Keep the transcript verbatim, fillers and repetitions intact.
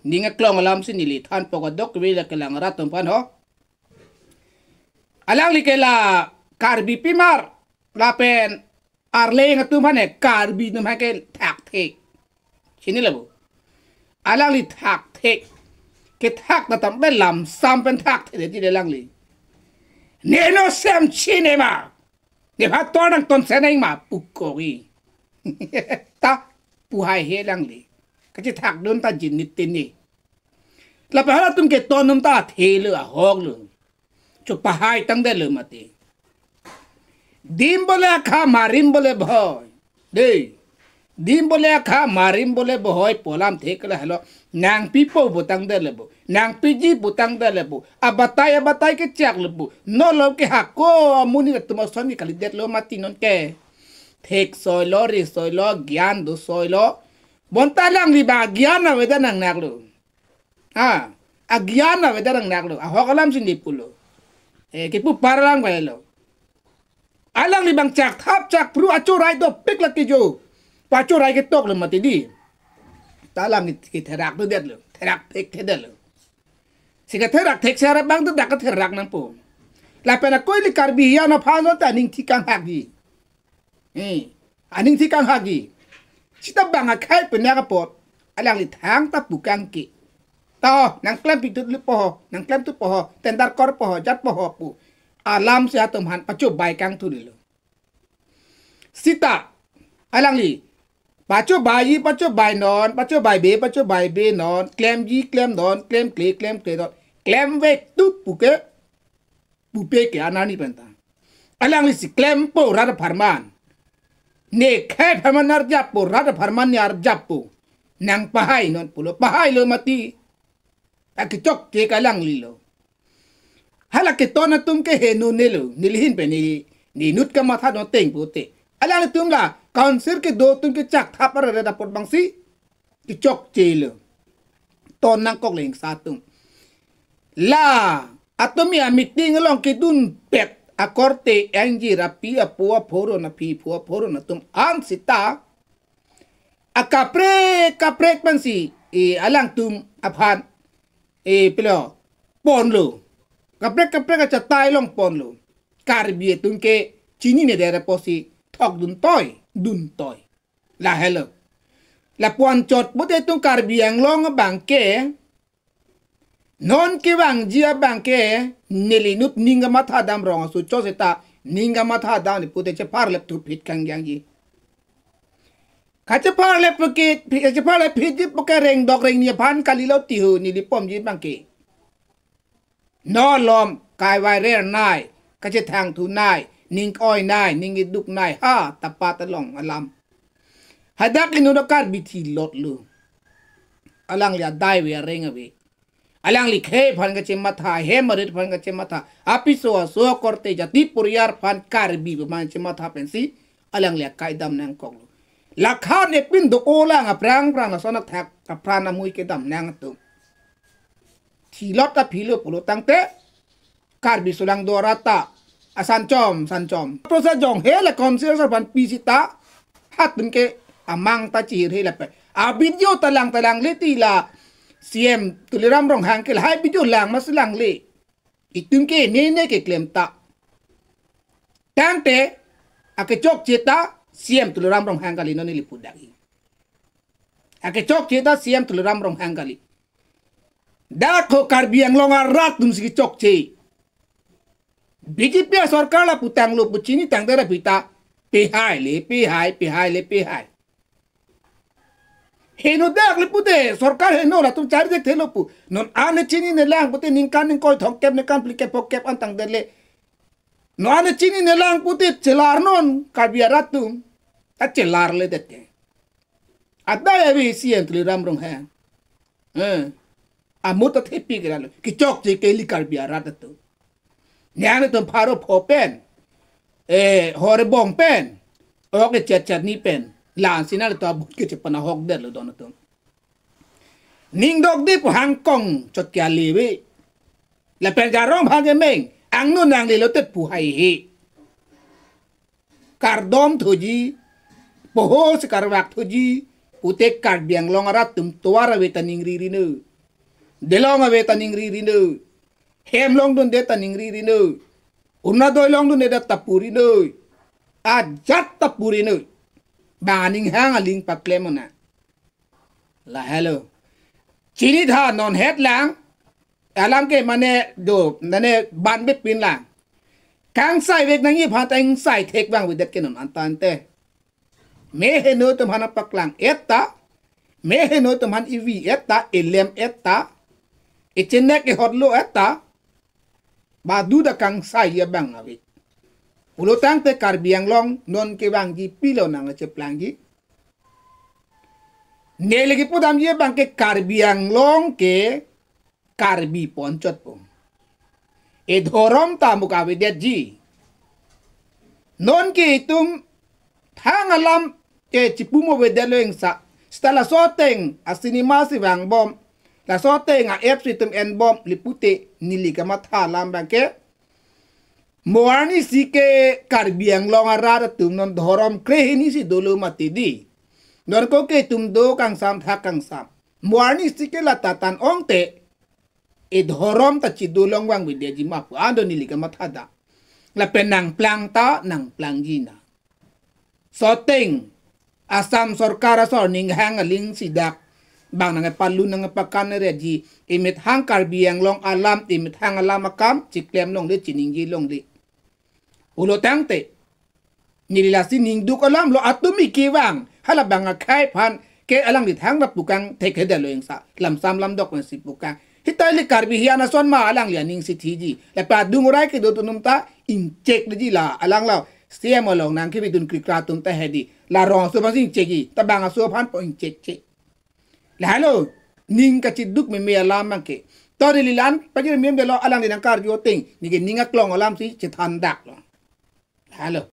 Ning aklong alamsi neli thanpo kadokave la kelang arat atum aphan ho. Alangli ke la Karbi pimar lapen arleng atum aphan ke Karbi atum aphan ke thakthek. Chini lapu. Alangli thakthek. Kethak ta tangte lamsam pen thakthekdetji alangli. Ne no sem chine ma. Nephan ton nangton seneng ma pu kogi. Ta pu haihe alangli. Kachethakdun ta jinit tene. Lapen halatum ke ton atum ta thelo ahoklo. Chopahai tangdetlo mati. Dim bole akha, marim bole bohoi. Dei. Dim bole akha, marim bole bohoi pu alamthe ke lahelo. Nangpipo pu tangdetlo pu. Nangpiji pu tangdetlo pu. Abatai abatai kechaklo pu. Nolo ke hako amonit atum ason ke kalidetlo mati non ke. Theksoilo, risoilo, gyan dosoilo. Bonta alangli abang agyan avedet nangnaklo. Ah, agyan avedet nangnaklo. Ahok alamsi neli pulo. Eh, kipu par alam kali lo. Alangli abang chakthap chakphru achorai dopik lake jo. Pachorai ketoklo mati dei. Ta alang ke, ketherak thudetlo. Therak thekthedetlo. Si ketherak thek sara abang tu dak ketherak nangpo. Lapen ako ili Karbi hian aphan ta aningthi kanghakji. Eh, aningthi kanghakji. Sita abang akhei penak apot. Alangli thangta pu kangke. To, nangklem pitut lipo ho, nangklem tupo ho, tender korpo ho, jatpo ho pu. Alamsi atum aphan pachobai kangthulilo. Sita, alangli. Pachobaiji, pachobainon, pachobaibe, pachobaibenon, klemji, klemnon, klemkle, klemklenon. Klemvek tu puke, pupe ke anani penta. Alanglisi klempo rat apharman. Ne khei apharman arjappo, rat apharman ne arjappo. Nangpahainon pulo, pahailo mati. Akechokche ke alanglilo. Hala keton atum ke henonelo, nelihin pen neli, ne inut kamathadun ateng pute. Alanglitum la, council kedo atum ke chakthap areret apot abangsi. Kechokchelo. Ton nangkok le ingsa atum. La, atum ya meeting along kedunpet akorte angjir api apo aphoron aphi phu aphoron atum an sita. Akaprek kaprek pensi, eh, alangtum aphan, eh, pilo, ponlo. Kaprek kaprek achatai along ponlo. Karbi atum ke chinine det apotsi thokdun toi, dun toi. Lahelo. Lapu-an chot pute itum Karbi Anglong abangke, non kevangji abangke, neli inut ning kamathadam rong aso chot seta, ning kamathadam ni pute chepharlep thuphit kangjangji. Kachepharlep phit, kachepharlep phitji puke rengdok rengni aphan kalilo tihu neli pomji abangke. Nolom, kaiwai rernei, kachethangthunei, ning oinei, ning iduknei, ha, tapat along alam. Hadak inut Karbi thilotlo. Alangli adai ave areng ave. Alangli khei aphan kachematha, hem arit aphan kachematha. Apiso aso akorte jati poriyar aphan Karbi aphan chematha pensi. Alangli akai dam nangkoklo. Lakhan epin do-olang aphrang phrang lason athak apran amui kedam nang atum. Thilot ta philo pulo tangte. Karbi sulang do rata. Asan chom, san chom. Prosa jong he la council sar aphan pi sita. Hatun ke amang ta chihir he lape. A video ta lang ta langle ti la C M Tuliram Ronghang ke lahai video lang mas langle. Itum ke nene keklem ta. Tangte, akechokche ta C M Tuliram Ronghang kali non neli pudagi. Akechokche ta C M Tuliram Ronghang kali. Dak ko Karbi Anglong arat atumsi kechokche. B J P asorkar lapu tanglo pu chini tangte ra pita. Pehai le, pehai, pehai le, pehai. Heno dak le pute, sorkar heno latum charli thekthelo pu. Non an chinine lang pute ningkan ningkoi thomkep ningkan phlikep phokep an tangdet le. Non an chinine lang pute chelarnon Karbi arat atum. Ta chelarledet ke. Adai ave C M Tuliram Ronghang. Eh. Amut ta thepi ke lalo. Kechokche ke ili Karbi arat atum. Nangtum pharo pho pen. Eh, hore bong pen. Ok chetchet ni pen. Lansi nangtum abut ke chepanahokdetlo don atum. Ning dokde pu hangkong chot ke ale ave. Lapen jarong bhang kemeng. Angno nanglelo tet pu haihe. Kardom thuji, poho si karvak thuji, pute Karbi Anglong arat atum tovar ave ta ningri rino. Delong ave ta ningri rinoi. Hem longdunde ta ningri rinoi. Orunodoi longdunde ta pu rinoi. Ajat ta pu rinoi. Bang aning hang aling paklem ona. Lahelo. Chinitha non het lang. Alam ke mane do, mane ban bepin lang. Kangsai vek nangji aphan ta ingsai thek vangvedet ke non anta ante. Me heno atum aphan paklang et ta. Me heno atum aphan ivi et ta, elem et ta. Ichenek ihotlo et ta. Badu ta kangsai abang ave. Pulo tangte Karbi Anglong non kevangji pilo nangcheplangji. Neli kipudamji abang ke Karbi Anglong ke Karbi ponchot po. E dhorom ta muk avedetji. Non ke itum thang alam ke chipu mo avedetlo ingsa. Seta laso ateng a cinema si vangbom. Laso ateng a apps itum enbom le pute neli kamatha alam abang ke. Mo arnisi ke Karbi Anglong arat atum non dhorom krehini si dolo mati di. Non ko ke itum do kangsam thak kangsam. Mo arnisi ke la tatan ongte. E dhorom ta chidolong vangvedetji ma pu an do neli kamatha da. Lapen nangplang ta nangplangji na. Laso ateng Assam sorkar asor ning hang aling si dak bang nangpalu nangpakan reji, imethang Karbi Anglong alam, imethang alam akam chiklem longle, chiningje longle. Pulo tangte neli lasi ningduk alam lo, atum ikevang hala bang akhei aphan ke alangli thang ra pukang thekthedetlo ingsa, lamsam lamdok pensi pukang. Hitai le Karbi hian ason ma alangli aning si thiji. Lapen adung orai kedo atum ta ingchek deji la alanglo. C M along nangkevidun krikra atum ta hedi. La rong aso aphan si ingchekji. Ta bang aso aphan po ingchekche. Lahelo, ning kachiduk meme alam abang ke. To neli la-an pajir meme delo, alangli nangkarju ateng. Neke ning aklong alam si chethan daklo. Lahelo.